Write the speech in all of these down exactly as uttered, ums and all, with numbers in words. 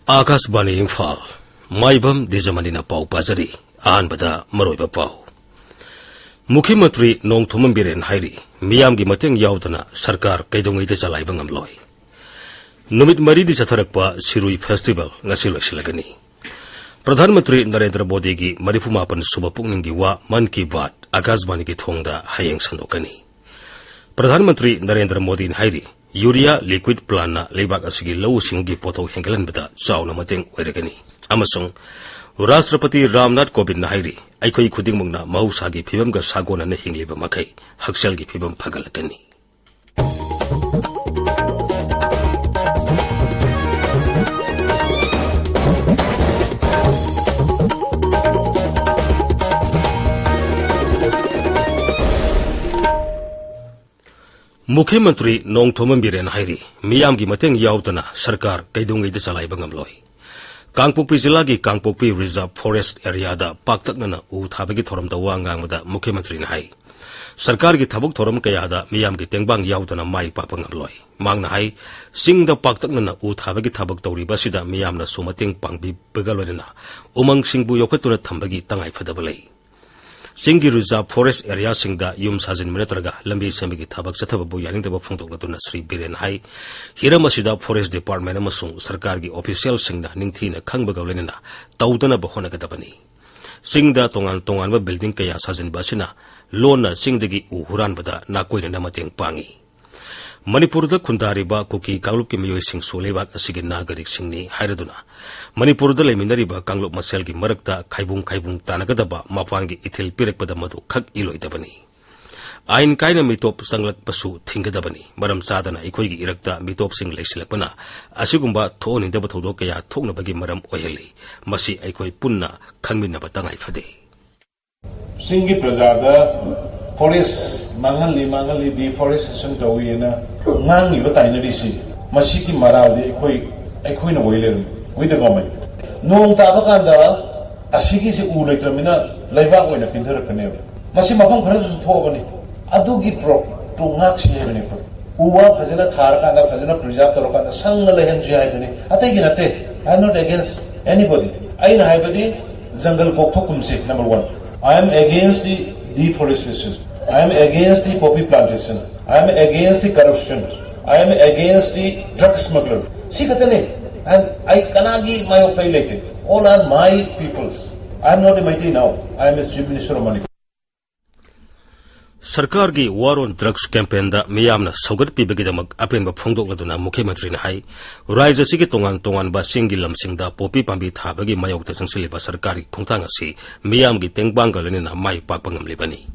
ꯑꯥꯀꯥꯁꯕꯥꯅꯤ ꯏꯝꯐꯥꯜ, ꯃꯥꯏꯕꯝ ꯗꯤꯖꯃꯅꯤꯅ ꯄꯥꯎ ꯄꯥꯖꯔꯤ꯫ ꯑꯍꯥꯟꯕꯗ ꯃꯔꯨꯑꯣꯏꯕ ꯄꯥꯎ꯫ ꯃꯨꯈ꯭ꯌ ꯃꯟꯇ꯭ꯔꯤ ꯅꯣꯡꯊꯣꯝꯕꯝ ꯕꯤꯔꯦꯟ ꯍꯥꯏꯔꯤ, ꯃꯤꯌꯥꯝꯒꯤ ꯃꯇꯦꯡ ꯌꯥꯎꯗꯅ ꯁꯔꯀꯥꯔ ꯀꯩꯗꯧꯉꯩꯗ ꯆꯂꯥꯏꯕ ꯉꯝꯂꯣꯏ꯫ ꯅꯨꯃꯤꯠ ꯃꯔꯤꯅꯤ ꯆꯠꯊꯔꯛꯄ ꯁꯤꯔꯨꯏ ꯐꯦꯁꯇꯤꯚꯦꯜ ꯉꯁꯤ ꯂꯣꯏꯁꯤꯜꯂꯒꯅꯤ꯫ ꯄ꯭ꯔꯙꯥꯟ ꯃꯟꯇ꯭ꯔꯤ ꯅꯔꯦꯟꯗ꯭ꯔ ꯃꯣꯗꯤꯒꯤ ꯃꯔꯤꯐꯨ ꯃꯥꯄꯟ ꯁꯨꯕ ꯄꯨꯛꯅꯤꯡꯒꯤ ꯋꯥ ꯃꯟ ꯀꯤ ꯕꯥꯠ ꯑꯥꯀꯥꯁꯕꯥꯅꯤꯒꯤ ꯊꯣꯡꯗ ꯍꯌꯦꯡ ꯁꯟꯗꯣꯛꯀꯅꯤ꯫ ꯄ꯭ꯔꯙꯥꯟ ꯃꯟꯇ꯭ꯔꯤ ꯅꯔꯦꯟꯗ꯭ꯔ ꯃꯣꯗꯤꯅ ꯍꯥꯏꯔꯤ, ꯌꯨꯔꯤꯌꯥ ꯂꯤꯀ꯭ꯋꯤꯗ ꯄ꯭ꯂꯥꯟꯅ ꯂꯩꯕꯥꯛ ꯑꯁꯤꯒꯤ ꯂꯧꯎ ꯁꯤꯡꯎꯒꯤ ꯄꯣꯠꯊꯣꯛ ꯍꯦꯟꯒꯠꯍꯟꯕꯗ ꯆꯥꯎꯅ ꯃꯇꯦꯡ ꯑꯣꯏꯔꯒꯅꯤ꯫ ꯑꯃꯁꯨꯡ ꯔꯥꯁꯇ꯭ꯔꯄꯇꯤ ꯔꯥꯝꯅꯥꯊ ꯀꯣꯕꯤꯟꯗꯅ ꯍꯥꯏꯔꯤ, ꯑꯩꯈꯣꯏ ꯈꯨꯗꯤꯡꯃꯛꯅ ꯃꯍꯧꯁꯥꯒꯤ ꯐꯤꯕꯝꯒ ꯁꯥꯒꯣꯟꯅꯅ ꯍꯤꯡꯂꯤꯕ ꯃꯈꯩ ꯍꯛꯁꯦꯜꯒꯤ ꯐꯤꯕꯝ ꯐꯒꯠꯂꯛꯀꯅꯤ꯫ ꯃꯨꯈ꯭ꯌ ꯃꯟꯇ꯭ꯔꯤ ꯅꯣꯡꯊꯣꯝꯕꯝ ꯕꯤꯔꯦꯟ ꯍꯥꯏꯔꯤ, ꯃꯤꯌꯥꯝꯒꯤ ꯃꯇꯦꯡ ꯌꯥꯎꯗꯅ ꯁꯔꯀꯥꯔ ꯀꯩꯗꯧꯉꯩꯗ ꯆꯂꯥꯏꯕ ꯉꯝꯂꯣꯏ꯫ ꯀꯥꯡꯄꯣꯛꯄꯤ ꯖꯤꯂꯥꯒꯤ ꯀꯥꯡꯄꯣꯛꯄꯤ ꯔꯤꯖꯥꯔꯚ ꯐꯣꯔꯦꯁ ꯑꯦꯔꯤꯌꯥꯗ ꯄꯥꯛꯇꯛꯅꯅ ꯎ ꯊꯥꯕꯒꯤ ꯊꯧꯔꯝꯗ ꯋꯥ ꯉꯥꯡꯕꯗ ꯃꯨꯈ꯭ꯌ ꯃꯟꯇ꯭ꯔꯤꯅ ꯍꯥꯏ, ꯁꯔꯀꯥꯔꯒꯤ ꯊꯕꯛ ꯊꯧꯔꯝ ꯀꯌꯥꯗ ꯃꯤꯌꯥꯝꯒꯤ ꯇꯦꯡꯕꯥꯡ ꯌꯥꯎꯗꯅ ꯃꯥꯏ ꯄꯥꯛꯄ ꯉꯝꯂꯣꯏ꯫ ꯃꯍꯥꯛꯅ ꯍꯥꯏ, ꯆꯤꯡꯗ ꯄꯥꯛꯇꯛꯅꯅ ꯎ ꯊꯥꯕꯒꯤ ꯊꯕꯛ ꯇꯧꯔꯤꯕ ꯑꯁꯤꯗ ꯃꯤꯌꯥꯝꯅꯁꯨ ꯃꯇꯦꯡ ꯄꯥꯡꯕꯤꯕꯒ ꯂꯣꯏꯅꯅ ꯎꯃꯪꯁꯤꯡꯕꯨ ꯌꯣꯛꯈꯠꯇꯨꯅ ꯊꯝꯕꯒꯤ ꯇꯉꯥꯏꯐꯗꯕ ꯂꯩ꯫ ꯆꯤꯡꯒꯤ ꯔꯤꯖꯥꯔꯚ ꯐꯣꯔꯦꯁ ꯑꯦꯔꯤꯌꯥꯁꯤꯡꯗ ꯌꯨꯝ ꯁꯥꯖꯤꯟꯕ ꯅꯠꯇ꯭ꯔꯒ ꯂꯝꯕꯤ ꯁꯦꯝꯕꯒꯤ ꯊꯕꯛ ꯆꯠꯊꯕꯕꯨ ꯌꯥꯅꯤꯡꯗꯕ ꯐꯣꯡꯗꯣꯛꯂꯗꯨꯅ ꯁ꯭ꯔꯤ ꯕꯤꯔꯦꯟ ꯍꯥꯏ, ꯍꯤꯔꯝ ꯑꯁꯤꯗ ꯐꯣꯔꯦꯁ ꯗꯤꯄꯥꯔꯠꯃꯦꯟ ꯑꯃꯁꯨꯡ ꯁꯔꯀꯥꯔꯒꯤ ꯑꯣꯐꯤꯁꯤꯌꯦꯜꯁꯤꯡꯅ ꯅꯤꯡꯊꯤꯅ ꯈꯪꯕꯒ ꯂꯣꯏꯅꯅ ꯇꯧꯗꯅꯕ ꯍꯣꯠꯅꯒꯗꯕꯅꯤ꯫ ꯆꯤꯡꯗ ꯇꯣꯉꯥꯟ ꯇꯣꯉꯥꯟꯕ ꯕꯤꯜꯗꯤꯡ ꯀꯌꯥ ꯁꯥꯖꯤꯟꯕ ꯑꯁꯤꯅ ꯂꯣꯟꯅ ꯆꯤꯡꯗꯒꯤ ꯎ ꯍꯨꯔꯥꯟꯕꯗ ꯅꯥꯀꯣꯏꯅꯅ ꯃꯇꯦꯡ ꯄꯥꯡꯏ꯫ ꯃꯅꯤꯄꯨꯔꯗ ꯈꯨꯟꯗꯥꯔꯤꯕ ꯀꯨꯀꯤ ꯀꯥꯡꯂꯨꯞꯀꯤ ꯃꯤꯑꯣꯏꯁꯤꯡꯁꯨ ꯂꯩꯕꯥꯛ ꯑꯁꯤꯒꯤ ꯅꯥꯒꯔꯤꯛꯁꯤꯡꯅꯤ ꯍꯥꯏꯔꯗꯨꯅ ꯃꯅꯤꯄꯨꯔꯗ ꯂꯩꯃꯤꯟꯅꯔꯤꯕ ꯀꯥꯡꯂꯨꯞ ꯃꯁꯦꯜꯒꯤ ꯃꯔꯛꯇ ꯈꯥꯏꯕꯨꯡ ꯈꯥꯏꯕꯨꯡ ꯇꯥꯟꯅꯒꯗꯕ ꯃꯄꯥꯟꯒꯤ ꯏꯊꯤꯜ ꯄꯤꯔꯛꯄꯗ ꯃꯗꯨ ꯈꯛ ꯏꯂꯣꯏꯗꯕꯅꯤ꯫ ꯑꯥꯏꯟ ꯀꯥꯏꯅ ꯃꯤꯇꯣꯞ ꯆꯪꯂꯛꯄꯁꯨ ꯊꯤꯡꯒꯗꯕꯅꯤ꯫ ꯃꯔꯝ ꯆꯥꯗꯅ ꯑꯩꯈꯣꯏꯒꯤ ꯏꯔꯛꯇ ꯃꯤꯇꯣꯞꯁꯤꯡ ꯂꯩꯁꯤꯜꯂꯛꯄꯅ ꯑꯁꯤꯒꯨꯝꯕ ꯊꯣꯛꯍꯟꯅꯤꯡꯗꯕ ꯊꯧꯗꯣꯛ ꯀꯌꯥ ꯊꯣꯛꯅꯕꯒꯤ ꯃꯔꯝ ꯑꯣꯏꯍꯜꯂꯤ꯫ ꯃꯁꯤ ꯑꯩꯈꯣꯏ ꯄꯨꯟꯅ ꯈꯪꯃꯤꯟꯅꯕ ꯇꯉꯥꯏ ꯐꯗꯦ꯫ ꯆꯤꯡꯒꯤ ꯄ꯭ꯔꯖꯥꯗ ꯐꯣꯔꯦꯁ ꯃꯥꯡꯍꯜꯂꯤ, ꯃꯥꯡꯍꯜꯂꯤ, ꯗꯤꯐꯣꯔꯦꯁꯇꯦꯁꯟ ꯇꯧꯏꯅ ꯉꯥꯡꯉꯤꯕ ꯇꯥꯏꯅꯔꯤꯁꯤ, ꯃꯁꯤꯒꯤ ꯃꯔꯥꯜꯗꯤ ꯑꯩꯈꯣꯏ, ꯑꯩꯈꯣꯏꯅ ꯑꯣꯏ ꯂꯩꯔꯝꯃꯤ꯫ We the government꯫ ꯅꯣꯡ ꯇꯥꯕ ꯀꯥꯟꯗ ꯑꯁꯤꯒꯤꯁꯤ ꯎ ꯂꯩꯇ꯭ꯔꯕꯅꯤꯅ ꯂꯩꯕꯥꯛ ꯑꯣꯏꯅ ꯄꯤꯟꯊꯔꯛꯀꯅꯦꯕ꯫ ꯃꯁꯤ ꯃꯐꯝ ꯈꯔꯗꯁꯨ ꯊꯣꯛꯑꯕꯅꯤ꯫ ꯑꯗꯨꯒꯤ ꯄ꯭ꯔꯣꯞꯇꯨ ꯉꯥꯛꯁꯤ ꯍꯥꯏꯕꯅꯤ ꯑꯩꯈꯣꯏ꯫ ꯎ ꯋꯥ ꯐꯖꯅ ꯊꯥꯔꯀꯥꯟꯗ, ꯐꯖꯅ ꯄ꯭ꯔꯤꯖꯥꯔꯚ ꯇꯧꯔꯀꯥꯟꯗ ꯁꯪꯅ ꯂꯩꯍꯟꯁꯤ ꯍꯥꯏꯕꯅꯤ, ꯑꯇꯩꯒꯤ ꯅꯠꯇꯦ꯫ I am not against anybody. ꯑꯩꯅ ꯍꯥꯏꯕꯗꯤ ꯖꯪꯒꯜ ꯀꯣꯛꯊꯣꯛꯀꯨꯝꯁꯤ, number one. I am against the deforestation. I am against the poppy plantation. I am against the corruption. I am against the drug smuggler. ꯁꯤ ꯈꯛꯇꯅꯦ. And ꯑꯩ ꯀꯅꯥꯒꯤ ꯃꯥꯌꯣꯛꯇ ꯑꯩ ꯂꯩꯇꯦ. All are my peoples. I am not a Meitei now. I am a Chief Minister of Manipur. ꯁꯔꯀꯥꯔꯒꯤ War on Drugs campaignꯗ ꯃꯤꯌꯥꯝꯅ ꯁꯧꯒꯠꯄꯤꯕꯒꯤꯗꯃꯛ ꯑꯄꯦꯟꯕ ꯐꯣꯡꯗꯣꯛꯂꯗꯨꯅ ꯃꯨꯈ꯭ꯌ ꯃꯟꯇ꯭ꯔꯤꯅ ꯍꯥꯏ, ꯔꯥꯖ꯭ꯌ ꯑꯁꯤꯒꯤ ꯇꯣꯉꯥꯟ ꯇꯣꯉꯥꯟꯕ ꯆꯤꯡꯒꯤ ꯂꯝꯁꯤꯡꯗ ꯄꯣꯄꯤ ꯄꯥꯝꯕꯤ ꯊꯥꯕꯒꯤ ꯃꯥꯌꯣꯛꯇ ꯆꯪꯁꯤꯜꯂꯤꯕ ꯁꯔꯀꯥꯔꯒꯤ ꯈꯣꯡꯊꯥꯡ ꯑꯁꯤ ꯃꯤꯌꯥꯝꯒꯤ ꯇꯦꯡꯕꯥꯡꯒ ꯂꯣꯏꯅꯅ ꯃꯥꯏ ꯄꯥꯛꯄ ꯉꯝꯂꯤꯕꯅꯤ꯫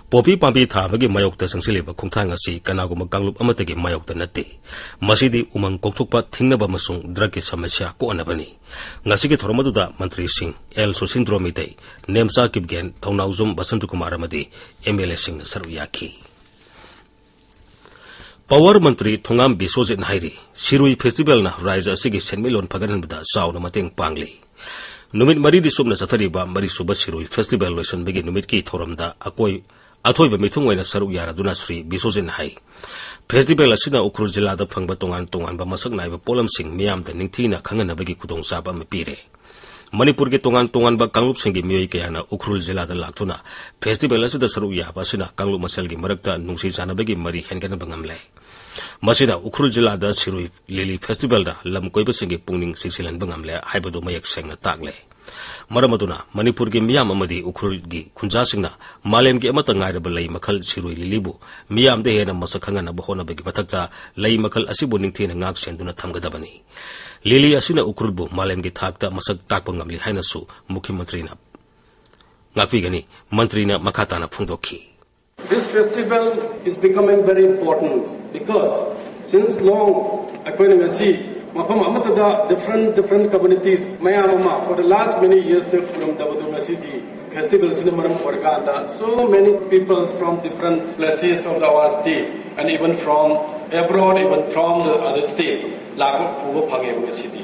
ꯄꯣꯄꯤ ꯄꯥꯝꯕꯤ ꯊꯥꯕꯒꯤ ꯃꯥꯌꯣꯛꯇ ꯆꯪꯁꯤꯜꯂꯤꯕ ꯈꯣꯡꯊꯥꯡ ꯑꯁꯤ ꯀꯅꯥꯒꯨꯝꯕ ꯀꯥꯡꯂꯨꯞ ꯑꯃꯠꯇꯒꯤ ꯃꯥꯌꯣꯛꯇ ꯅꯠꯇꯦ꯫ ꯃꯁꯤꯗꯤ ꯎꯃꯪ ꯀꯣꯛꯊꯣꯛꯄ ꯊꯤꯡꯅꯕ ꯑꯃꯁꯨꯡ ꯗ꯭ꯔꯒꯀꯤ ꯁꯃꯁ꯭ꯌꯥ ꯀꯣꯛꯍꯟꯅꯕꯅꯤ꯫ ꯉꯁꯤꯒꯤ ꯊꯧꯔꯝ ꯑꯗꯨꯗ ꯃꯟꯇ꯭ꯔꯤꯁꯤꯡ ꯑꯦꯜ ꯁꯨꯁꯤꯟꯗ꯭ꯔꯣ ꯃꯤꯇꯩ, ꯅꯦꯝꯆꯥ ꯀꯤꯞꯒꯦꯟ, ꯊꯧꯅꯥꯎꯖꯝ ꯕꯁꯟꯇꯀꯨꯃꯥꯔ ꯑꯃꯗꯤ ꯑꯦꯝ ꯑꯦꯜ ꯑꯦꯁꯤꯡꯅ ꯁꯔꯨꯛ ꯌꯥꯈꯤ꯫ Power ꯃꯟꯇ꯭ꯔꯤ ꯊꯣꯉꯥꯝ ꯕꯤꯁ꯭ꯋꯖꯤꯠꯅ ꯍꯥꯏꯔꯤ, ꯁꯤꯔꯨꯏ ꯐꯦꯁꯇꯤꯚꯦꯜꯅ ꯔꯥꯖ꯭ꯌ ꯑꯁꯤꯒꯤ ꯁꯦꯟꯃꯤꯠꯂꯣꯟ ꯐꯒꯠꯍꯟꯕꯗ ꯆꯥꯎꯅ ꯃꯇꯦꯡ ꯄꯥꯡꯂꯤ꯫ ꯅꯨꯃꯤꯠ ꯃꯔꯤꯅꯤ ꯆꯨꯞꯅ ꯆꯠꯊꯔꯤꯕ ꯃꯔꯤꯁꯨꯕ ꯁꯤꯔꯨꯏ ꯐꯦꯁꯇꯤꯚꯦꯜ ꯂꯣꯏꯁꯤꯟꯕꯒꯤ ꯅꯨꯃꯤꯠꯀꯤ ꯊꯧꯔꯝꯗ ꯑꯀꯣꯏ ꯑꯊꯣꯏꯕ ꯃꯤꯊꯨꯡ ꯑꯣꯏꯅ ꯁꯔꯨꯛ ꯌꯥꯔꯗꯨꯅ ꯁ꯭ꯔꯤ ꯕꯤꯁ꯭ꯋꯖꯤꯠꯅ ꯍꯥꯏ, ꯐꯦꯁꯇꯤꯚꯦꯜ ꯑꯁꯤꯅ ꯎꯈ꯭ꯔꯨꯜ ꯖꯤꯂꯥꯗ ꯐꯪꯕ ꯇꯣꯉꯥꯟ ꯇꯣꯉꯥꯟꯕ ꯃꯁꯛ ꯅꯥꯏꯕ ꯄꯣꯠꯂꯝꯁꯤꯡ ꯃꯤꯌꯥꯝꯗ ꯅꯤꯡꯊꯤꯅ ꯈꯪꯍꯟꯅꯕꯒꯤ ꯈꯨꯗꯣꯡꯆꯥꯕ ꯑꯃ ꯄꯤꯔꯦ꯫ ꯃꯅꯤꯄꯨꯔꯒꯤ ꯇꯣꯉꯥꯟ ꯇꯣꯉꯥꯟꯕ ꯀꯥꯡꯂꯨꯞꯁꯤꯡꯒꯤ ꯃꯤꯑꯣꯏ ꯀꯌꯥꯅ ꯎꯈ꯭ꯔꯨꯜ ꯖꯤꯂꯥꯗ ꯂꯥꯛꯇꯨꯅ ꯐꯦꯁꯇꯤꯚꯦꯜ ꯑꯁꯤꯗ ꯁꯔꯨꯛ ꯌꯥꯕ ꯑꯁꯤꯅ ꯀꯥꯡꯂꯨꯞ ꯃꯁꯦꯜꯒꯤ ꯃꯔꯛꯇ ꯅꯨꯡꯁꯤ ꯆꯥꯟꯅꯕꯒꯤ ꯃꯔꯤ ꯍꯦꯟꯒꯠꯍꯟꯕ ꯉꯝꯂꯦ꯫ ꯃꯁꯤꯅ ꯎꯈ꯭ꯔꯨꯜ ꯖꯤꯂꯥꯗ ꯁꯤꯔꯨꯏ ꯂꯤꯂꯤ ꯐꯦꯁꯇꯤꯚꯦꯜꯗ ꯂꯝ ꯀꯣꯏꯕꯁꯤꯡꯒꯤ ꯄꯨꯛꯅꯤꯡ ꯆꯤꯡꯁꯤꯜꯍꯟꯕ ꯉꯝꯂꯦ ꯍꯥꯏꯕꯗꯨ ꯃꯌꯦꯛ ꯁꯦꯡꯅ ꯇꯥꯛꯂꯦ꯫ ꯃꯔꯝ ꯑꯗꯨꯅ ꯃꯅꯤꯄꯨꯔꯒꯤ ꯃꯤꯌꯥꯝ ꯑꯃꯗꯤ ꯎꯈ꯭ꯔꯨꯜꯒꯤ ꯈꯨꯟꯖꯥꯁꯤꯡꯅ ꯃꯥꯂꯦꯝꯒꯤ ꯑꯃꯠꯇ ꯉꯥꯏꯔꯕ ꯂꯩ ꯃꯈꯜ ꯁꯤꯔꯨꯏ ꯂꯤꯂꯤꯕꯨ ꯃꯤꯌꯥꯝꯗ ꯍꯦꯟꯅ ꯃꯁꯛ ꯈꯪꯍꯟꯅꯕ ꯍꯣꯠꯅꯕꯒꯤ ꯃꯊꯛꯇ ꯂꯩ ꯃꯈꯜ ꯑꯁꯤꯕꯨ ꯅꯤꯡꯊꯤꯅ ꯉꯥꯛ ꯁꯦꯟꯗꯨꯅ ꯊꯝꯒꯗꯕꯅꯤ꯫ ꯂꯤꯂꯤ ꯑꯁꯤꯅ ꯎꯈ꯭ꯔꯨꯜꯕꯨ ꯃꯥꯂꯦꯝꯒꯤ ꯊꯥꯛꯇ ꯃꯁꯛ ꯇꯥꯛꯄ ꯉꯝꯂꯤ ꯍꯥꯏꯅꯁꯨ ꯃꯨꯈ꯭ꯌ ꯃꯟꯇ꯭ꯔꯤꯅ ꯉꯥꯛꯄꯤꯒꯅꯤ꯫ ꯃꯟꯇ꯭ꯔꯤꯅ ꯃꯈꯥ ꯇꯥꯅ ꯐꯣꯡꯗꯣꯛꯈꯤ꯫ This festival is becoming very important because since long ꯑꯩꯈꯣꯏꯅ ꯉꯁꯤ ꯃꯐꯝ ꯑꯃꯠꯇꯗ different different communities ꯃꯌꯥꯝ ꯑꯃ for the last many years ꯇ ꯎꯔꯝꯗꯕꯗꯨ ꯉꯁꯤꯗꯤ festival ꯑꯁꯤꯅ ꯃꯔꯝ ꯑꯣꯏꯔꯀꯥꯟꯗ so many people from different places of the our state and even from abroad, even from the other state ꯂꯥꯛꯄ ꯎꯕ ꯐꯪꯉꯦꯕ ꯉꯁꯤꯗꯤ꯫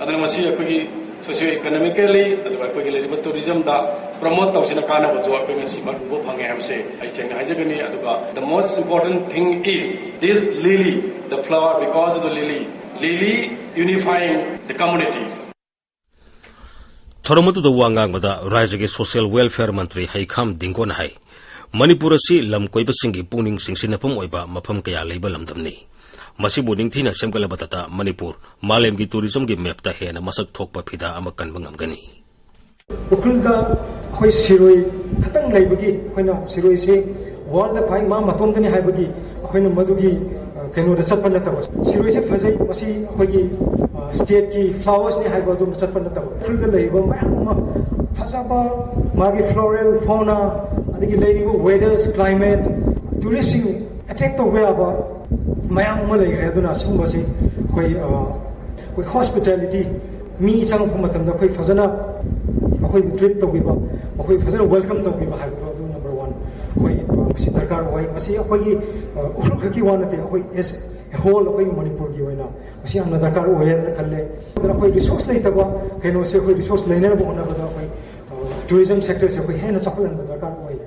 ꯑꯗꯨꯅ ꯃꯁꯤ ꯑꯩꯈꯣꯏꯒꯤ socio economically ꯑꯗꯨꯒ ꯑꯩꯈꯣꯏꯒꯤ ꯂꯩꯔꯤꯕ tourism ꯗ promote ꯇꯧꯁꯤꯅ ꯀꯥꯟꯅꯕꯁꯨ ꯑꯩꯈꯣꯏ ꯉꯁꯤ ꯎꯕ ꯐꯪꯉꯦ ꯍꯥꯏꯕꯁꯦ ꯑꯩ ꯁꯦꯡꯅ ꯍꯥꯏꯖꯒꯅꯤ꯫ ꯑꯗꯨꯒ the most important thing is this lily, the flower, because of the lily, lily unifying the communities. ꯊꯧꯔꯝ ꯑꯗꯨꯗ ꯋꯥ ꯉꯥꯡꯕꯗ ꯔꯥꯖ꯭ꯌꯒꯤ ꯁꯣꯁꯤꯌꯦꯜ ꯋꯦꯜꯐꯤꯌꯔ ꯃꯟꯇ꯭ꯔꯤ ꯍꯩꯈꯥꯝ ꯗꯤꯡꯒꯣꯅ ꯍꯥꯏ, ꯃꯅꯤꯄꯨꯔ ꯑꯁꯤ ꯂꯝ ꯀꯣꯏꯕꯁꯤꯡꯒꯤ ꯄꯨꯛꯅꯤꯡ ꯆꯤꯡꯁꯤꯟꯅꯐꯝ ꯑꯣꯏꯕ ꯃꯐꯝ ꯀꯌꯥ ꯂꯩꯕ ꯂꯝꯗꯝꯅꯤ꯫ ꯃꯁꯤꯕꯨ ꯅꯤꯡꯊꯤꯅ ꯁꯦꯝꯒꯠꯂꯕꯗꯇ ꯃꯅꯤꯄꯨꯔ ꯃꯥꯂꯦꯝꯒꯤ ꯇꯨꯔꯤꯖꯝꯒꯤ ꯃꯦꯞꯇ ꯍꯦꯟꯅ ꯃꯁꯛ ꯊꯣꯛꯄ ꯐꯤꯗꯥ ꯑꯃ ꯀꯟꯕ ꯉꯝꯒꯅꯤ꯫ ꯎꯈ꯭ꯔꯨꯜꯗ ꯑꯩꯈꯣꯏ ꯁꯤꯔꯣꯏ ꯈꯛꯇꯪ ꯂꯩꯕꯒꯤ, ꯑꯩꯈꯣꯏꯅ ꯁꯤꯔꯣꯏꯁꯦ ꯋꯥꯔꯜꯗ ꯈ꯭ꯋꯥꯏ ꯃꯥ ꯃꯇꯣꯝꯗꯅꯤ ꯍꯥꯏꯕꯒꯤ ꯑꯩꯈꯣꯏꯅ ꯃꯗꯨꯒꯤ, ꯑ, ꯀꯩꯅꯣꯗ ꯆꯠꯄ ꯅꯠꯇꯕ꯫ ꯁꯤꯔꯣꯏꯁꯦ ꯐꯖꯩ, ꯃꯁꯤ ꯑꯩꯈꯣꯏꯒꯤ, ꯑ, ꯁ꯭ꯇꯦꯠꯀꯤ ꯐ꯭ꯂꯥꯋꯔꯁꯅꯤ ꯍꯥꯏꯕ ꯑꯗꯨꯝ ꯆꯠꯄ ꯅꯠꯇꯕ꯫ ꯎꯈ꯭ꯔꯨꯜꯗ ꯂꯩꯔꯤꯕ ꯃꯌꯥꯝ ꯑꯃ ꯐꯖꯕ, ꯃꯥꯒꯤ ꯐ꯭ꯂꯣꯔꯦꯜ ꯐꯣꯅꯥ, ꯑꯗꯒꯤ ꯂꯩꯔꯤꯕ ꯋꯦꯗꯔꯁ, ꯀ꯭ꯂꯥꯏꯃꯦꯠ, ꯇꯨꯔꯤꯁꯁꯤꯡ ꯑꯦꯇ꯭ꯔꯦꯛ ꯇꯧꯕ ꯌꯥꯕ ꯃꯌꯥꯝ ꯑꯃ ꯂꯩꯈ꯭ꯔꯦ꯫ ꯑꯗꯨꯅ ꯁꯤꯒꯨꯝꯕꯁꯤ ꯑꯩꯈꯣꯏ, ꯑ, ꯑꯩꯈꯣꯏ ꯍꯣꯁꯄꯤꯇꯥꯂꯤꯇꯤ, ꯃꯤ ꯆꯪꯉꯛꯄ ꯃꯇꯝꯗ ꯑꯩꯈꯣꯏ ꯐꯖꯅ ꯃꯈꯣꯏꯕꯨ ꯇ꯭ꯔꯤꯠ ꯇꯧꯕꯤꯕ, ꯃꯈꯣꯏ ꯐꯖꯅ ꯋꯦꯜꯀꯝ ꯇꯧꯕꯤꯕ ꯍꯥꯏꯕꯗꯣ ꯑꯗꯨ ꯅꯝꯕꯔ ꯋꯥꯟ ꯑꯩꯈꯣꯏ, ꯑ, ꯃꯁꯤ ꯗꯔꯀꯥꯔ ꯑꯣꯏ꯫ ꯃꯁꯤ ꯑꯩꯈꯣꯏꯒꯤ, ꯑ, ꯎꯈ꯭ꯔꯨꯜ ꯈꯛꯀꯤ ꯋꯥ ꯅꯠꯇꯦ, ꯑꯩꯈꯣꯏ ꯑꯦꯁ ꯑꯦ ꯍꯣꯜ ꯑꯩꯈꯣꯏꯒꯤ ꯃꯅꯤꯄꯨꯔꯒꯤ ꯑꯣꯏꯅ ꯃꯁꯤ ꯌꯥꯝꯅ ꯗꯔꯀꯥꯔ ꯑꯣꯏ ꯍꯥꯏꯅ ꯈꯜꯂꯦ꯫ ꯑꯗꯨꯅ ꯑꯩꯈꯣꯏ ꯔꯤꯁꯣꯔꯁ ꯂꯩꯇꯕ ꯀꯩꯅꯣꯁꯦ ꯑꯩꯈꯣꯏ ꯔꯤꯁꯣꯔꯁ ꯂꯩꯅꯕ ꯍꯣꯠꯅꯕꯗ ꯑꯩꯈꯣꯏ, ꯑ, ꯇꯨꯔꯤꯖꯝ ꯁꯦꯛꯇꯔꯁꯦ ꯑꯩꯈꯣꯏ ꯍꯦꯟꯅ ꯆꯥꯎꯈꯠꯍꯟꯕ ꯗꯔꯀꯥꯔ ꯑꯣꯏ꯫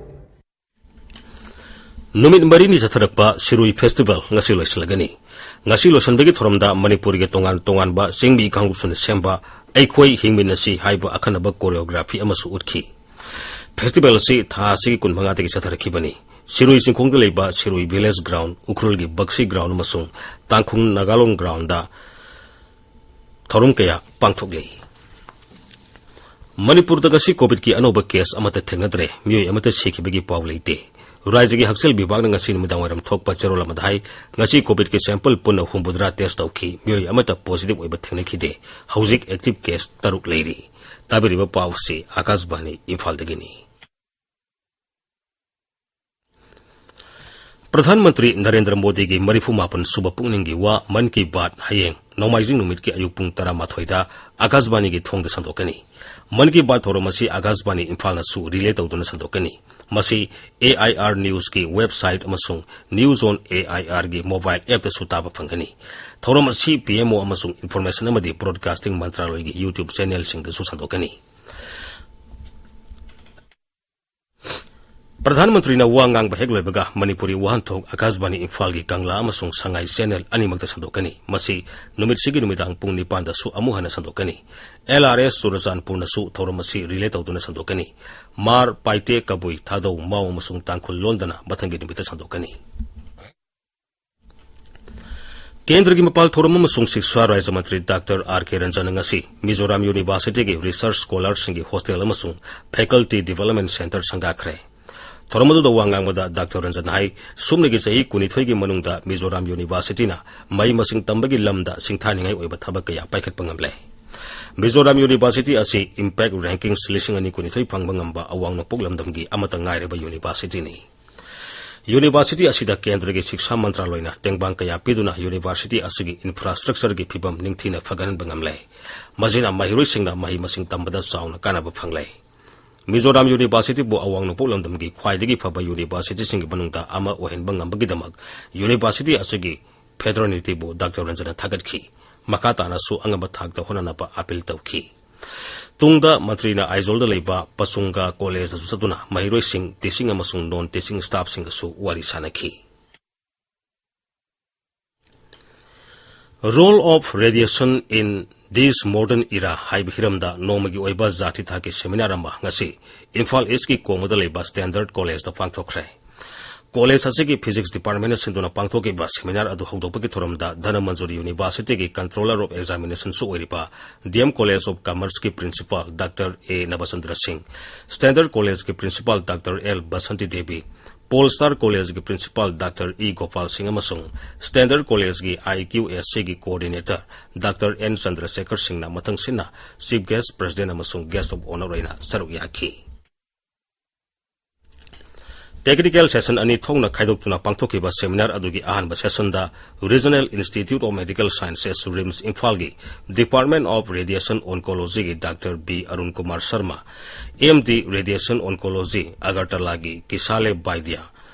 ꯅꯨꯃꯤꯠ ꯃꯔꯤꯅꯤ ꯆꯠꯊꯔꯛꯄ ꯁꯤꯔꯨꯏ ꯐꯦꯁꯇꯤꯚꯦꯜ ꯉꯁꯤ ꯂꯣꯏꯁꯤꯜꯂꯒꯅꯤ꯫ ꯉꯁꯤ ꯂꯣꯏꯁꯤꯟꯕꯒꯤ ꯊꯧꯔꯝꯗ ꯃꯅꯤꯄꯨꯔꯒꯤ ꯇꯣꯉꯥꯟ ꯇꯣꯉꯥꯟꯕ ꯆꯤꯡꯃꯤ ꯀꯥꯡꯂꯨꯞꯁꯤꯡꯅ ꯁꯦꯝꯕ ꯑꯩꯈꯣꯏ ꯍꯤꯡꯃꯤꯟꯅꯁꯤ ꯍꯥꯏꯕ ꯑꯈꯟꯅꯕ ꯀꯣꯔꯤꯌꯣꯒ꯭ꯔꯥꯐꯤ ꯑꯃꯁꯨ ꯎꯠꯈꯤ꯫ ꯐꯦꯁꯇꯤꯚꯦꯜ ꯑꯁꯤ ꯊꯥ ꯑꯁꯤꯒꯤ ꯀꯨꯟꯃꯉꯥꯗꯒꯤ ꯆꯠꯊꯔꯛꯈꯤꯕꯅꯤ꯫ ꯁꯤꯔꯨꯏ ꯆꯤꯡꯈꯣꯡꯗ ꯂꯩꯕ ꯁꯤꯔꯨꯏ ꯚꯤꯂꯦꯖ ꯒ꯭ꯔꯥꯎꯟ, ꯎꯈ꯭ꯔꯨꯜꯒꯤ ꯕꯛꯁꯤ ꯒ꯭ꯔꯥꯎꯟ ꯑꯃꯁꯨꯡ ꯇꯥꯡꯈꯨꯜ ꯅꯥꯒꯥꯂꯣꯡ ꯒ꯭ꯔꯥꯎꯟꯗ ꯊꯧꯔꯝ ꯀꯌꯥ ꯄꯥꯡꯊꯣꯛꯂꯤ꯫ ꯃꯅꯤꯄꯨꯔꯗ ꯉꯁꯤ ꯀꯣꯚꯤꯗꯀꯤ ꯑꯅꯧꯕ ꯀꯦꯁ ꯑꯃꯠꯇ ꯊꯦꯡꯅꯗ꯭ꯔꯦ꯫ ꯃꯤꯑꯣꯏ ꯑꯃꯠꯇ ꯁꯤꯈꯤꯕꯒꯤ ꯄꯥꯎ ꯂꯩꯇꯦ꯫ ꯔꯥꯖ꯭ꯌꯒꯤ ꯍꯛꯁꯦꯜ ꯕꯤꯚꯥꯒꯅ ꯉꯁꯤ ꯅꯨꯃꯤꯗꯥꯡꯋꯥꯏꯔꯝ ꯊꯣꯛꯄ ꯆꯦꯔꯣꯜ ꯑꯃꯗ ꯍꯥꯏ, ꯉꯁꯤ ꯀꯣꯚꯤꯗꯀꯤ ꯁꯦꯝꯄꯜ ꯄꯨꯟꯅ ꯍꯨꯝꯐꯨꯇꯔꯥ ꯇꯦꯁ ꯇꯧꯈꯤ꯫ ꯃꯤꯑꯣꯏ ꯑꯃꯠꯇ ꯄꯣꯖꯤꯇꯤꯚ ꯑꯣꯏꯕ ꯊꯦꯡꯅꯈꯤꯗꯦ꯫ ꯍꯧꯖꯤꯛ ꯑꯦꯛꯇꯤꯚ ꯀꯦꯁ ꯇꯔꯨꯛ ꯂꯩꯔꯤ꯫ ꯇꯥꯕꯤꯔꯤꯕ ꯄꯥꯎꯁꯤ ꯑꯥꯀꯥꯁꯕꯥꯅꯤ ꯏꯝꯐꯥꯜꯗꯒꯤꯅꯤ꯫ ꯄ꯭ꯔꯙꯥꯟ ꯃꯟꯇ꯭ꯔꯤ ꯅꯔꯦꯟꯗ꯭ꯔ ꯃꯣꯗꯤꯒꯤ ꯃꯔꯤꯐꯨ ꯃꯥꯄꯟ ꯁꯨꯕ ꯄꯨꯛꯅꯤꯡꯒꯤ ꯋꯥ ꯃꯟ ꯀꯤ ꯕꯥꯠ ꯍꯌꯦꯡ ꯅꯣꯡꯃꯥꯏꯖꯤꯡ ꯅꯨꯃꯤꯠꯀꯤ ꯑꯌꯨꯛ ꯄꯨꯡ ꯇꯔꯥꯃꯥꯊꯣꯏꯗ ꯑꯥꯀꯥꯁꯕꯥꯅꯤꯒꯤ ꯊꯣꯡꯗ ꯁꯟꯗꯣꯛꯀꯅꯤ꯫ ꯃꯟ ꯀꯤ ꯕꯥꯠ ꯊꯧꯔꯝ ꯑꯁꯤ ꯑꯥꯀꯥꯁꯕꯥꯅꯤ ꯏꯝꯐꯥꯜꯅꯁꯨ ꯔꯤꯂꯦ ꯇꯧꯗꯨꯅ ꯁꯟꯗꯣꯛꯀꯅꯤ꯫ ꯃꯁꯤ ꯑꯦ ꯑꯥꯏ ꯑꯥꯔ ꯅ꯭ꯌꯨꯁꯀꯤ ꯋꯦꯕꯁꯥꯏꯠ ꯑꯃꯁꯨꯡ ꯅ꯭ꯌꯨꯁ ꯑꯣꯟ ꯑꯦ ꯑꯥꯏ ꯑꯥꯔꯒꯤ ꯃꯣꯕꯥꯏꯜ ꯑꯦꯞꯇꯁꯨ ꯇꯥꯕ ꯐꯪꯒꯅꯤ꯫ ꯊꯧꯔꯝ ꯑꯁꯤ ꯄꯤ ꯑꯦꯝ ꯑꯣ ꯑꯃꯁꯨꯡ ꯏꯟꯐꯣꯔꯃꯦꯁꯟ ꯑꯃꯗꯤ ꯕ꯭ꯔꯣꯗꯀꯥꯁꯇꯤꯡ ꯃꯟꯇ꯭ꯔꯥꯂꯣꯏꯒꯤ ꯌꯨꯇ꯭ꯌꯨꯕ ꯆꯦꯅꯦꯜꯁꯤꯡꯗꯁꯨ ꯁꯟꯗꯣꯛꯀꯅꯤ꯫ ꯄ꯭ꯔꯙꯥꯟ ꯃꯟꯇ꯭ꯔꯤꯅ ꯋꯥ ꯉꯥꯡꯕ ꯍꯦꯛ ꯂꯣꯏꯕꯒ ꯃꯅꯤꯄꯨꯔꯤ ꯋꯥꯍꯟꯊꯣꯛ ꯑꯀꯥꯁꯕꯥꯅꯤ ꯏꯝꯐꯥꯜꯒꯤ ꯀꯪꯂꯥ ꯑꯃꯁꯨꯡ ꯁꯉꯥꯏ ꯆꯦꯅꯦꯜ ꯑꯅꯤꯃꯛꯇ ꯁꯟꯗꯣꯛꯀꯅꯤ꯫ ꯃꯁꯤ ꯅꯨꯃꯤꯠꯁꯤꯒꯤ ꯅꯨꯃꯤꯗꯥꯡ ꯄꯨꯡ ꯅꯤꯄꯥꯟꯗꯁꯨ ꯑꯃꯨꯛ ꯍꯟꯅ ꯁꯟꯗꯣꯛꯀꯅꯤ꯫ ꯑꯦꯜ ꯑꯥꯔ ꯑꯦꯁ ꯆꯨꯔꯆꯥꯟꯄꯨꯔꯅꯁꯨ ꯊꯧꯔꯝ ꯑꯁꯤ ꯔꯤꯂꯦ ꯇꯧꯗꯨꯅ ꯁꯟꯗꯣꯛꯀꯅꯤ꯫ ꯃꯥꯔ, ꯄꯥꯏꯇꯦ, ꯀꯕꯨꯏ, ꯊꯥꯗꯧ, ꯃꯥꯎ ꯑꯃꯁꯨꯡ ꯇꯥꯡꯈꯨꯜ ꯂꯣꯟꯗꯅ ꯃꯊꯪꯒꯤ ꯅꯨꯃꯤꯠꯇ ꯁꯟꯗꯣꯛꯀꯅꯤ꯫ ꯀꯦꯟꯗ꯭ꯔꯒꯤ ꯃꯄꯥꯜ ꯊꯧꯔꯝ ꯑꯃꯁꯨꯡ ꯁꯤꯛꯁꯥ ꯔꯥꯖ꯭ꯌ ꯃꯟꯇ꯭ꯔꯤ ꯗꯥꯛꯇꯔ ꯑꯥꯔ ꯀꯦ ꯔꯟꯖꯟꯅ ꯉꯁꯤ ꯃꯤꯖꯣꯔꯥꯝ ꯌꯨꯅꯤꯚꯔꯁꯤꯇꯤꯒꯤ ꯔꯤꯁꯔꯆ ꯁ꯭ꯀꯣꯂꯔꯁꯤꯡꯒꯤ ꯍꯣꯁꯇꯦꯜ ꯑꯃꯁꯨꯡ ꯐꯦꯀꯜꯇꯤ ꯗꯤꯚꯦꯂꯞꯃꯦꯟ ꯁꯦꯟꯇꯔ ꯁꯪꯒꯥꯈ꯭ꯔꯦ꯫ ꯊꯧꯔꯝ ꯑꯗꯨꯗ ꯋꯥ ꯉꯥꯡꯕꯗ ꯗꯥꯛꯇꯔ ꯔꯟꯖꯟꯅ ꯍꯥꯏ, ꯁꯨꯞꯅꯒꯤ ꯆꯍꯤ ꯀꯨꯟꯅꯤꯊꯣꯏꯒꯤ ꯃꯅꯨꯡꯗ ꯃꯤꯖꯣꯔꯥꯝ ꯌꯨꯅꯤꯚꯔꯁꯤꯇꯤꯅ ꯃꯍꯩ ꯃꯁꯤꯡ ꯇꯝꯕꯒꯤ ꯂꯝꯗ ꯁꯤꯡꯊꯥꯅꯤꯡꯉꯥꯏ ꯑꯣꯏꯕ ꯊꯕꯛ ꯀꯌꯥ ꯄꯥꯏꯈꯠꯄ ꯉꯝꯂꯦ꯫ ꯃꯤꯖꯣꯔꯥꯝ ꯌꯨꯅꯤꯚꯔꯁꯤꯇꯤ ꯑꯁꯤ ꯏꯝꯄꯦꯛ ꯔꯦꯡꯀꯤꯡꯁ ꯂꯤꯁꯤꯡ ꯑꯅꯤ ꯀꯨꯟꯅꯤꯊꯣꯏ ꯐꯪꯕ ꯉꯝꯕ ꯑꯋꯥꯡ ꯅꯣꯡꯄꯣꯛ ꯂꯝꯗꯝꯒꯤ ꯑꯃꯠꯇ ꯉꯥꯏꯔꯕ ꯌꯨꯅꯤꯚꯔꯁꯤꯇꯤꯅꯤ꯫ ꯌꯨꯅꯤꯚꯔꯁꯤꯇꯤ ꯑꯁꯤꯗ ꯀꯦꯟꯗ꯭ꯔꯒꯤ ꯁꯤꯛꯁꯥ ꯃꯟꯇ꯭ꯔꯥꯂꯣꯏꯅ ꯇꯦꯡꯕꯥꯡ ꯀꯌꯥ ꯄꯤꯗꯨꯅ ꯌꯨꯅꯤꯚꯔꯁꯤꯇꯤ ꯑꯁꯤꯒꯤ ꯏꯟꯐ꯭ꯔꯥꯁ꯭ꯇ꯭ꯔꯛꯆꯔꯒꯤ ꯐꯤꯕꯝ ꯅꯤꯡꯊꯤꯅ ꯐꯒꯠꯍꯟꯕ ꯉꯝꯂꯦ꯫ ꯃꯁꯤꯅ ꯃꯍꯩꯔꯣꯏꯁꯤꯡꯅ ꯃꯍꯩ ꯃꯁꯤꯡ ꯇꯝꯕꯗ ꯆꯥꯎꯅ ꯀꯥꯟꯅꯕ ꯐꯪꯂꯦ꯫ ꯃꯤꯖꯣꯔꯥꯝ ꯌꯨꯅꯤꯚꯔꯁꯤꯇꯤꯕꯨ ꯑꯋꯥꯡ ꯅꯣꯡꯄꯣꯛ ꯂꯝꯗꯝꯒꯤ ꯈ꯭ꯋꯥꯏꯗꯒꯤ ꯐꯕ ꯌꯨꯅꯤꯚꯔꯁꯤꯇꯤꯁꯤꯡꯒꯤ ꯃꯅꯨꯡꯗ ꯑꯃ ꯑꯣꯏꯍꯟꯕ ꯉꯝꯕꯒꯤꯗꯃꯛ ꯌꯨꯅꯤꯚꯔꯁꯤꯇꯤ ꯑꯁꯤꯒꯤ ꯐꯦꯇꯔꯅꯤꯇꯤꯕꯨ ꯗꯥꯛꯇꯔ ꯔꯟꯖꯟꯅ ꯊꯥꯒꯠꯈꯤ꯫ ꯃꯈꯥ ꯇꯥꯅꯁꯨ ꯑꯉꯝꯕ ꯊꯥꯛꯇ ꯍꯣꯠꯅꯅꯕ ꯑꯥꯄꯤꯜ ꯇꯧꯈꯤ꯫ ꯇꯨꯡꯗ ꯃꯟꯇ꯭ꯔꯤꯅ ꯑꯥꯏꯖꯣꯜꯗ ꯂꯩꯕ ꯄꯁꯨꯡꯒ ꯀꯣꯂꯦꯖꯇꯁꯨ ꯆꯠꯇꯨꯅ ꯃꯍꯩꯔꯣꯏꯁꯤꯡ, ꯇꯤꯆꯤꯡ ꯑꯃꯁꯨꯡ ꯅꯣꯟ ꯇꯤꯆꯤꯡ ꯁ꯭ꯇꯥꯐꯁꯤꯡꯒꯁꯨ ꯋꯥꯔꯤ ꯁꯥꯅꯈꯤ꯫ Role of Radiation in This Modern Era ꯍꯥꯏꯕ ꯍꯤꯔꯝꯗ ꯅꯣꯡꯃꯒꯤ ꯑꯣꯏꯕ ꯖꯥꯇꯤ ꯊꯥꯛꯀꯤ ꯁꯦꯃꯤꯅꯥꯔ ꯑꯃ ꯉꯁꯤ ꯏꯝꯐꯥꯜ ꯏꯁꯀꯤ ꯀꯣꯡꯕꯗ ꯂꯩꯕ ꯁ꯭ꯇꯦꯟꯗꯔꯗ ꯀꯣꯂꯦꯖꯇ ꯄꯥꯡꯊꯣꯛꯈ꯭ꯔꯦ꯫ ꯀꯣꯂꯦꯖ ꯑꯁꯤꯒꯤ ꯐꯤꯖꯤꯛꯁ ꯗꯤꯄꯥꯔꯠꯃꯦꯟꯅ ꯁꯤꯟꯗꯨꯅ ꯄꯥꯡꯊꯣꯛꯈꯤꯕ ꯁꯦꯃꯤꯅꯥꯔ ꯑꯗꯨ ꯍꯧꯗꯣꯛꯄꯒꯤ ꯊꯧꯔꯝꯗ ꯙꯅꯃꯟꯖꯨꯔꯤ ꯌꯨꯅꯤꯚꯔꯁꯤꯇꯤꯒꯤ ꯀꯟꯇ꯭ꯔꯣꯂꯔ ꯑꯣꯐ ꯑꯦꯛꯖꯥꯃꯤꯅꯦꯁꯟꯁꯨ ꯑꯣꯏꯔꯤꯕ ꯗꯤ ꯑꯦꯝ ꯀꯣꯂꯦꯖ ꯑꯣꯐ ꯀꯃꯔꯁꯀꯤ ꯄ꯭ꯔꯤꯟꯁꯤꯄꯥꯜ ꯗꯥꯛꯇꯔ ꯑꯦ ꯅꯕꯆꯟꯗ꯭ꯔ ꯁꯤꯡ, ꯁ꯭ꯇꯦꯟꯗꯔꯗ ꯀꯣꯂꯦꯖꯀꯤ principal doctor L Basanti Devi, pole star ꯀꯣꯂꯦꯖꯀꯤ ꯄ꯭ꯔꯤꯟꯁꯤꯄꯥꯜ ꯗꯥꯛꯇꯔ ꯏ ꯒꯣꯄꯥꯜ ꯁꯤꯡ ꯑꯃꯁꯨꯡ ꯁ꯭ꯇꯦꯟꯗꯔꯗ ꯀꯣꯂꯦꯖꯀꯤ ꯑꯥꯏ ꯀ꯭ꯌꯨ ꯑꯦꯁ ꯁꯤꯒꯤ ꯀꯣꯑꯣꯔꯗꯤꯅꯦꯇꯔ ꯗꯥꯛꯇꯔ ꯑꯦꯟ ꯆꯟꯗ꯭ꯔꯁꯦꯈꯔ ꯁꯤꯡꯅ ꯃꯊꯪ ꯁꯤꯟꯅ ꯆꯤꯐ ꯒꯦꯁ꯭ꯠ, ꯄ꯭ꯔꯦꯁꯤꯗꯦꯟꯠ ꯑꯃꯁꯨꯡ ꯒꯦꯁ꯭ꯠ ꯑꯣꯐ ꯑꯣꯅꯔ ꯑꯣꯏꯅ ꯁꯔꯨꯛ ꯌꯥꯈꯤ꯫ ꯇꯦꯛꯅꯤꯀꯦꯜ ꯁꯦꯁꯟ ꯑꯅꯤ ꯊꯣꯛꯅ ꯈꯥꯏꯗꯣꯛꯇꯨꯅ ꯄꯥꯡꯊꯣꯛꯈꯤꯕ ꯁꯦꯃꯤꯅꯥꯔ ꯑꯗꯨꯒꯤ ꯑꯍꯥꯟꯕ ꯁꯦꯁꯟꯗ regional institute of medical sciences, RIMS ꯏꯝꯐꯥꯜꯒꯤ ꯗꯤꯄꯥꯔꯠꯃꯦꯟꯠ ꯑꯣꯐ ꯔꯦꯗꯤꯌꯦꯁꯟ ꯑꯣꯟꯀꯣꯂꯣꯖꯤꯒꯤ doctor B Arun Kumar Sharma, M D radiation oncology, ꯑꯒꯔꯇꯂꯥꯒꯤ ꯀꯤꯁꯥꯂꯦ ꯕꯥꯏꯗ꯭ꯌ,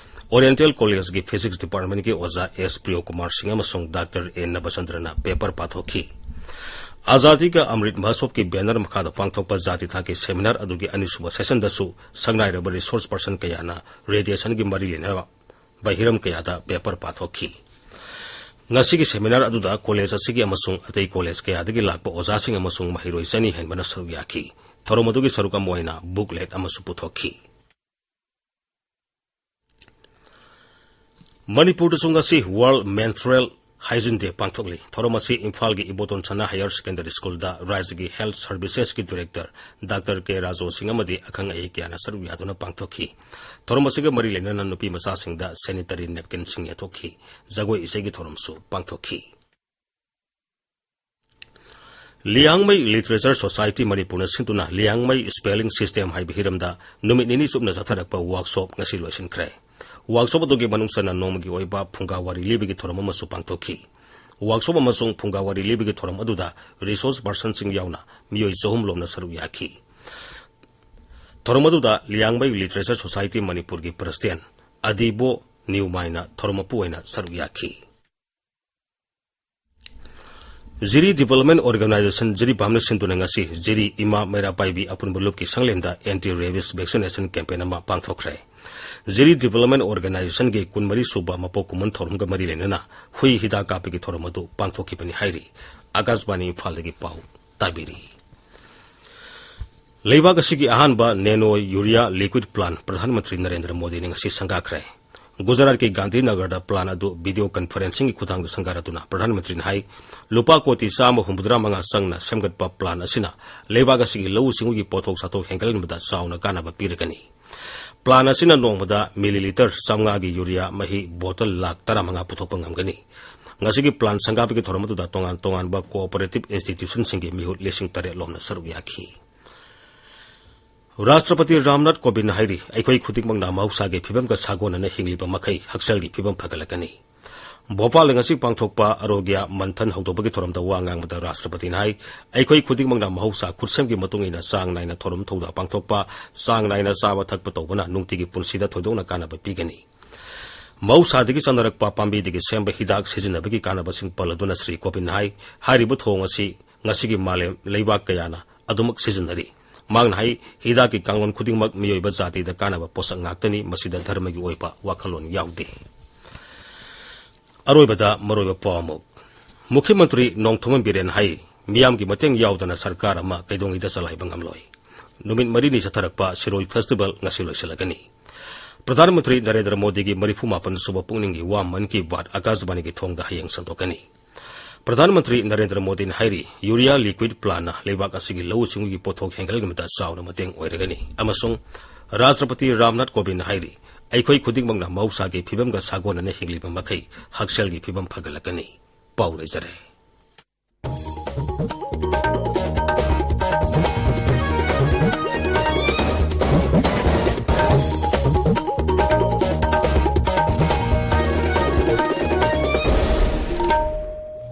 ꯑꯣꯔꯤꯌꯦꯟꯇꯦꯜ ꯀꯣꯂꯦꯖꯀꯤ ꯐꯤꯖꯤꯛꯁ ꯗꯤꯄꯥꯔꯠꯃꯦꯟꯠꯀꯤ ꯑꯣꯖꯥ ꯑꯦꯁ ꯄ꯭ꯔꯤꯌꯣ ꯀꯨꯃꯥꯔ ꯁꯤꯡ ꯑꯃꯁꯨꯡ ꯗꯥꯛꯇꯔ ꯑꯦ ꯅꯕꯆꯟꯗ꯭ꯔꯅ ꯄꯦꯄꯔ ꯄꯥꯊꯣꯛꯈꯤ꯫ ꯑꯖꯥꯗꯤ ꯀ ꯑꯃ꯭ꯔꯤꯠ ꯃꯍꯣꯠꯁꯕꯀꯤ banner ꯃꯈꯥꯗ ꯄꯥꯡꯊꯣꯛꯄ ꯖꯥꯇꯤ ꯊꯥꯛꯀꯤ seminar ꯑꯗꯨꯒꯤ ꯑꯅꯤꯁꯨꯕ sessionꯗꯁꯨ ꯁꯛꯅꯥꯏꯔꯕ resource personꯀꯌꯥꯅ radiationꯒꯤ ꯃꯔꯤ ꯂꯩꯅꯕ ꯕꯍꯤꯔꯝ ꯀꯌꯥꯗ paper ꯄꯥꯊꯣꯛꯈꯤ꯫ ꯉꯁꯤꯒꯤ seminar ꯑꯗꯨꯗ college ꯑꯁꯤꯒꯤ ꯑꯃꯁꯨꯡ ꯑꯇꯩ college ꯀꯌꯥꯗꯒꯤ ꯂꯥꯛꯄ ꯑꯣꯖꯥꯁꯤꯡ ꯑꯃꯁꯨꯡ ꯃꯍꯩꯔꯣꯏ ꯆꯅꯤ ꯍꯦꯟꯕꯅ ꯁꯔꯨꯛ ꯌꯥꯈꯤ꯫ ꯊꯧꯔꯝ ꯑꯗꯨꯒꯤ ꯁꯔꯨꯛ ꯑꯃ ꯑꯣꯏꯅ booklet ꯑꯃꯁꯨ ꯄꯨꯊꯣꯛꯈꯤ꯫ ꯃꯅꯤꯄꯨꯔꯗꯁꯨ ꯉꯁꯤ World Menstrual Hygiene Day ꯄꯥꯡꯊꯣꯛꯂꯤ꯫ ꯊꯧꯔꯝ ꯑꯁꯤ ꯏꯝꯐꯥꯜꯒꯤ ꯏꯕꯣꯇꯣꯟ ꯁꯅꯥ Higher Secondary Schoolꯗ ꯔꯥꯖ꯭ꯌꯒꯤ health servicesꯀꯤ director Doctor ꯀꯦ ꯔꯥꯖꯣ ꯁꯤꯡ ꯑꯃꯗꯤ ꯑꯈꯪ ꯑꯍꯩ ꯀꯌꯥꯅ ꯁꯔꯨꯛ ꯌꯥꯗꯨꯅ ꯄꯥꯡꯊꯣꯛꯈꯤ꯫ ꯊꯧꯔꯝ ꯑꯁꯤꯒ ꯃꯔꯤ ꯂꯩꯅꯅ ꯅꯨꯄꯤ ꯃꯆꯥꯁꯤꯡꯗ sanitary napkinꯁꯤꯡ ꯌꯦꯟꯊꯣꯛꯈꯤ꯫ ꯖꯒꯣꯏ ꯏꯁꯩꯒꯤ ꯊꯧꯔꯝꯁꯨ ꯄꯥꯡꯊꯣꯛꯈꯤ꯫ ꯂꯤꯌꯥꯡꯃꯩ Literature Society ꯃꯅꯤꯄꯨꯔꯅ ꯁꯤꯟꯗꯨꯅ ꯂꯤꯌꯥꯡꯃꯩ spelling system ꯍꯥꯏꯕ ꯍꯤꯔꯝꯗ ꯅꯨꯃꯤꯠ ꯅꯤꯅꯤ ꯆꯨꯞꯅ ꯆꯠꯊꯔꯛꯄ workshop ꯉꯁꯤ ꯂꯣꯏꯁꯤꯟꯈ꯭ꯔꯦ꯫ Workshop ꯑꯗꯨꯒꯤ ꯃꯅꯨꯡ ꯆꯟꯅ ꯅꯣꯡꯃꯒꯤ ꯑꯣꯏꯕ ꯐꯨꯡꯒꯥ ꯋꯥꯔꯤ ꯂꯤꯕꯒꯤ ꯊꯧꯔꯝ ꯑꯃꯁꯨ ꯄꯥꯡꯊꯣꯛꯈꯤ꯫ Workshop ꯑꯃꯁꯨꯡ ꯐꯨꯡꯒꯥ ꯋꯥꯔꯤ ꯂꯤꯕꯒꯤ ꯊꯧꯔꯝ ꯑꯗꯨꯗ resource personꯁꯤꯡ ꯌꯥꯎꯅ ꯃꯤꯑꯣꯏ ꯆꯍꯨꯝ ꯂꯣꯝꯅ ꯁꯔꯨꯛ ꯌꯥꯈꯤ꯫ ꯊꯧꯔꯝ ꯑꯗꯨꯗ ꯂꯤꯌꯥꯡꯃꯩ Literature Society ꯃꯅꯤꯄꯨꯔꯒꯤ president ꯑꯗꯤꯕꯣ ꯅꯤꯎꯃꯥꯏꯅ ꯊꯧꯔꯝ ꯃꯄꯨ ꯑꯣꯏꯅ ꯁꯔꯨꯛ ꯌꯥꯈꯤ꯫ ꯖꯤꯔꯤ Development Organisation ꯖꯤꯔꯤꯕꯥꯝꯅ ꯁꯤꯟꯗꯨꯅ ꯉꯁꯤ ꯖꯤꯔꯤ ꯏꯃꯥ ꯃꯩꯔꯥ ꯄꯥꯏꯕꯤ ꯑꯄꯨꯟꯕ ꯂꯨꯞꯀꯤ ꯁꯪꯂꯦꯟꯗ anti rabies vaccination campaign ꯑꯃ ꯄꯥꯡꯊꯣꯛꯈ꯭ꯔꯦ꯫ ꯖꯤꯔꯤ Development Organisationꯒꯤ ꯀꯨꯟꯃꯔꯤ ꯁꯨꯕ ꯃꯄꯣꯛ ꯀꯨꯝꯑꯣꯟ ꯊꯧꯔꯝꯒ ꯃꯔꯤ ꯂꯩꯅꯅ ꯍꯨꯏ ꯍꯤꯗꯥꯛ ꯀꯥꯞꯄꯒꯤ ꯊꯧꯔꯝ ꯑꯗꯨ ꯄꯥꯡꯊꯣꯛꯈꯤꯕꯅꯤ ꯍꯥꯏꯔꯤ꯫ ꯑꯀꯥꯁꯕꯥꯅꯤ ꯏꯝꯐꯥꯜꯗꯒꯤ ꯄꯥꯎ ꯇꯥꯕꯤꯔꯤ꯫ ꯂꯩꯕꯥꯛ ꯑꯁꯤꯒꯤ ꯑꯍꯥꯟꯕ nano urea liquid plant Pradhan Mantri Narendra ꯃꯣꯗꯤꯅ ꯉꯁꯤ ꯁꯪꯒꯥꯈ꯭ꯔꯦ꯫ ꯒꯨꯖꯔꯥꯠꯀꯤ ꯒꯥꯟꯙꯤꯅꯒꯔꯗ plant ꯑꯗꯨ video conferencingꯒꯤ ꯈꯨꯠꯊꯥꯡꯗ ꯁꯪꯒꯥꯔꯗꯨꯅ ꯄ꯭ꯔꯙꯥꯟ ꯃꯟꯇ꯭ꯔꯤꯅ ꯍꯥꯏ, ꯂꯨꯄꯥ ꯀꯣꯇꯤ ꯆꯥꯝꯃ ꯍꯨꯝꯐꯨꯇꯔꯥ ꯃꯉꯥ ꯆꯪꯅ ꯁꯦꯝꯒꯠꯄ plant ꯑꯁꯤꯅ ꯂꯩꯕꯥꯛ ꯑꯁꯤꯒꯤ ꯂꯧꯎ ꯁꯤꯡꯎꯒꯤ ꯄꯣꯠꯊꯣꯛ ꯆꯥꯊꯣꯛ ꯍꯦꯟꯒꯠꯍꯟꯕꯗ ꯆꯥꯎꯅ ꯀꯥꯟꯅꯕ ꯄꯤꯔꯒꯅꯤ꯫ Plant ꯑꯁꯤꯅ ꯅꯣꯡꯃꯗ milliliter ꯆꯥꯝꯃꯉꯥꯒꯤ urea ꯃꯍꯤ bottle ꯂꯥꯈ ꯇꯔꯥꯃꯉꯥ ꯄꯨꯊꯣꯛꯄ ꯉꯝꯒꯅꯤ꯫ ꯉꯁꯤꯒꯤ plant ꯁꯪꯒꯥꯕꯒꯤ ꯊꯧꯔꯝ ꯑꯗꯨꯗ ꯇꯣꯉꯥꯟ ꯇꯣꯉꯥꯟꯕ cooperative institutionꯁꯤꯡꯒꯤ ꯃꯤꯍꯨꯠ ꯂꯤꯁꯤꯡ ꯇꯔꯦꯠ ꯂꯣꯝꯅ ꯁꯔꯨꯛ ꯌꯥꯈꯤ꯫ ꯔꯥꯁꯇ꯭ꯔꯄꯇꯤ ꯔꯥꯝꯅꯥꯊ ꯀꯣꯕꯤꯟꯗ ꯍꯥꯏꯔꯤ, ꯑꯩꯈꯣꯏ ꯈꯨꯗꯤꯡꯃꯛꯅ ꯃꯍꯧꯁꯥꯒꯤ ꯐꯤꯕꯝꯒ ꯁꯥꯒꯣꯟꯅꯅ ꯍꯤꯡꯂꯤꯕ ꯃꯈꯩ ꯍꯛꯁꯦꯜꯒꯤ ꯐꯤꯕꯝ ꯐꯒꯠꯂꯛꯀꯅꯤ꯫ ꯚꯣꯄꯥꯜꯗ ꯉꯁꯤ ꯄꯥꯡꯊꯣꯛꯄ ꯑꯔꯣꯒ꯭ꯌ ꯃꯟꯊꯟ ꯍꯧꯗꯣꯛꯄꯒꯤ ꯊꯧꯔꯝꯗ ꯋꯥ ꯉꯥꯡꯕꯗ ꯔꯥꯁꯇ꯭ꯔꯄꯇꯤꯅ ꯍꯥꯏ, ꯑꯩꯈꯣꯏ ꯈꯨꯗꯤꯡꯃꯛꯅ ꯃꯍꯧꯁꯥ ꯈꯨꯠꯁꯦꯝꯒꯤ ꯃꯇꯨꯡ ꯏꯟꯅ ꯆꯥꯡ ꯅꯥꯏꯅ ꯊꯧꯔꯝ ꯊꯧꯗꯥ ꯄꯥꯡꯊꯣꯛꯄ, ꯆꯥꯡ ꯅꯥꯏꯅ ꯆꯥꯕ ꯊꯛꯄ ꯇꯧꯕꯅ ꯅꯨꯡꯇꯤꯒꯤ ꯄꯨꯟꯁꯤꯗ ꯊꯣꯏꯗꯣꯛꯅ ꯀꯥꯟꯅꯕ ꯄꯤꯒꯅꯤ꯫ ꯃꯍꯧꯁꯥꯗꯒꯤ ꯆꯥꯅꯔꯛꯄ ꯄꯥꯝꯕꯤꯗꯒꯤ ꯁꯦꯝꯕ ꯍꯤꯗꯥꯛ ꯁꯤꯖꯤꯟꯅꯕꯒꯤ ꯀꯥꯟꯅꯕꯁꯤꯡ ꯄꯜꯂꯗꯨꯅ ꯁ꯭ꯔꯤ ꯀꯣꯕꯤꯟꯗ ꯍꯥꯏ, ꯍꯥꯏꯔꯤꯕ ꯊꯧꯑꯣꯡ ꯑꯁꯤ ꯉꯁꯤꯒꯤ ꯃꯥꯂꯦꯝ ꯂꯩꯕꯥꯛ ꯀꯌꯥꯅ ꯑꯗꯨꯃꯛ ꯁꯤꯖꯤꯟꯅꯔꯤ꯫ ꯃꯍꯥꯛꯅ ꯍꯥꯏ, ꯍꯤꯗꯥꯛꯀꯤ ꯀꯥꯡꯂꯣꯟ ꯈꯨꯗꯤꯡꯃꯛ ꯃꯤꯑꯣꯏꯕ ꯖꯥꯇꯤꯗ ꯀꯥꯟꯅꯕ ꯄꯣꯠꯁꯛ ꯉꯥꯛꯇꯅꯤ, ꯃꯁꯤꯗ ꯙꯔꯃꯒꯤ ꯑꯣꯏꯕ ꯋꯥꯈꯜꯂꯣꯟ ꯌꯥꯎꯗꯦ꯫ ꯑꯔꯣꯏꯕꯗ ꯃꯔꯨꯑꯣꯏꯕ ꯄꯥꯎ ꯑꯃꯨꯛ꯫ ꯃꯨꯈ꯭ꯌ ꯃꯟꯇ꯭ꯔꯤ ꯅꯣꯡꯊꯣꯝꯕꯝ ꯕꯤꯔꯦꯟ ꯍꯥꯏ, ꯃꯤꯌꯥꯝꯒꯤ ꯃꯇꯦꯡ ꯌꯥꯎꯗꯅ ꯁꯔꯀꯥꯔ ꯑꯃ ꯀꯩꯗꯧꯉꯩꯗ ꯆꯂꯥꯏꯕ ꯉꯝꯂꯣꯏ꯫ ꯅꯨꯃꯤꯠ ꯃꯔꯤꯅꯤ ꯆꯠꯊꯔꯛꯄ ꯁꯤꯔꯣꯏ ꯐꯦꯁꯇꯤꯚꯦꯜ ꯉꯁꯤ ꯂꯣꯏꯁꯤꯜꯂꯒꯅꯤ꯫ ꯄ꯭ꯔꯙꯥꯟ ꯃꯟꯇ꯭ꯔꯤ ꯅꯔꯦꯟꯗ꯭ꯔ ꯃꯣꯗꯤꯒꯤ ꯃꯔꯤꯐꯨ ꯃꯥꯄꯟ ꯁꯨꯕ ꯄꯨꯛꯅꯤꯡꯒꯤ ꯋꯥ ꯃꯟ ꯀꯤ ꯕꯥꯠ ꯑꯀꯥꯁꯕꯥꯅꯤꯒꯤ ꯊꯣꯡꯗ ꯍꯌꯦꯡ ꯁꯟꯗꯣꯛꯀꯅꯤ꯫ ꯄ꯭ꯔꯙꯥꯟ ꯃꯟꯇ꯭ꯔꯤ ꯅꯔꯦꯟꯗ꯭ꯔ ꯃꯣꯗꯤꯅ ꯍꯥꯏꯔꯤ, ꯌꯨꯔꯤꯌꯥ ꯂꯤꯀ꯭ꯋꯤꯗ ꯄ꯭ꯂꯥꯟꯅ ꯂꯩꯕꯥꯛ ꯑꯁꯤꯒꯤ ꯂꯧꯎ ꯁꯤꯡꯎꯒꯤ ꯄꯣꯠꯊꯣꯛ ꯍꯦꯟꯒꯠꯍꯟꯕꯗ ꯆꯥꯎꯅ ꯃꯇꯦꯡ ꯑꯣꯏꯔꯒꯅꯤ ꯑꯃꯁꯨꯡ ꯔꯥꯁꯇ꯭ꯔꯄꯇꯤ ꯔꯥꯝꯅꯥꯊ ꯀꯣꯕꯤꯟꯗ ꯍꯥꯏꯔꯤ, ꯑꯩꯈꯣꯏ ꯈꯨꯗꯤꯡꯃꯛꯅ ꯃꯍꯧꯁꯥꯒꯤ ꯐꯤꯕꯝꯒ ꯁꯥꯒꯣꯟꯅꯅ ꯍꯤꯡꯂꯤꯕ ꯃꯈꯩ ꯍꯛꯁꯦꯜꯒꯤ ꯐꯤꯕꯝ ꯐꯒꯠꯂꯛꯀꯅꯤ꯫ ꯄꯥꯎ ꯂꯣꯏꯖꯔꯦ꯫